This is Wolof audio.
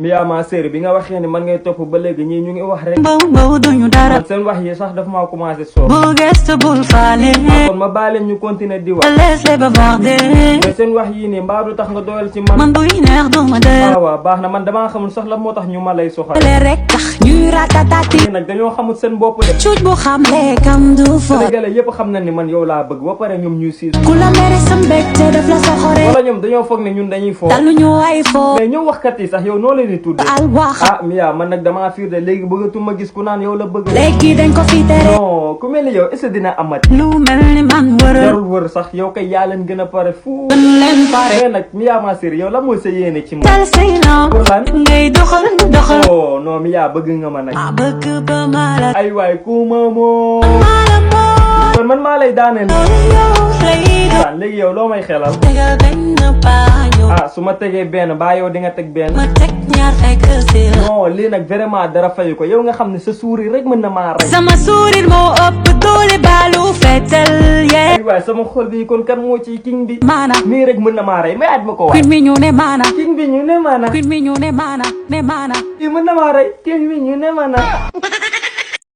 Mia ma série bi nga waxee ni man ngay topp ba léegi ñii ñu ngi wax rek. man seen wax yi sax daf maa commencé soob. kon ma bàyyi leen ñu continuer di wax. mais seen wax yii nii mbaa du tax nga doyal ci man. waaw baax na man damaa xamul sax la moo tax ñu ma lay soxal. nag dañoo xamul seen bopp de. Sénégalais yépp xam na ni man yow laa bëgg ba pare ñoom ñuy siis. wala ñoom dañoo foog ne ñun dañuy foo. mais ñoom waxkat yi sax yow noo leen di tuddee. ah Mia man nag damaa fiir de léegi bëggatuma gis ku naan yow la bëgg. léegi dañ ko fi tere. non ku mel ni yow est-ce que dina amati. lu mel ni man jarul wër sax yow kay yaa leen gën a pare fu. mais nag Mia ma série yow la mooy sa yéene ci moom. pour lan ngay doxal. oh non Mia bëgg nga ma nag. bëgg ba ma la. ay waay ku ma moo. kon man maa lay daaneel. léegi yow loo may xelal. ah su ma tegee benn baa yow di nga teg benn. non lii nag vraiment dara fayu ko yow nga xam ne sa sourire rek mën na maa rey. sama sourire moo ëpp doole baalu fetel yee. ay waay sama xol bi kon kan moo ci king bi. maana nii rek mën na maa rey mais at ma ko waay. queen mi ñu ne maana. king bi ñu ne maana. queen mi ñu ne maana ne maana. kii mën na maa rey king bi ñu ne maana.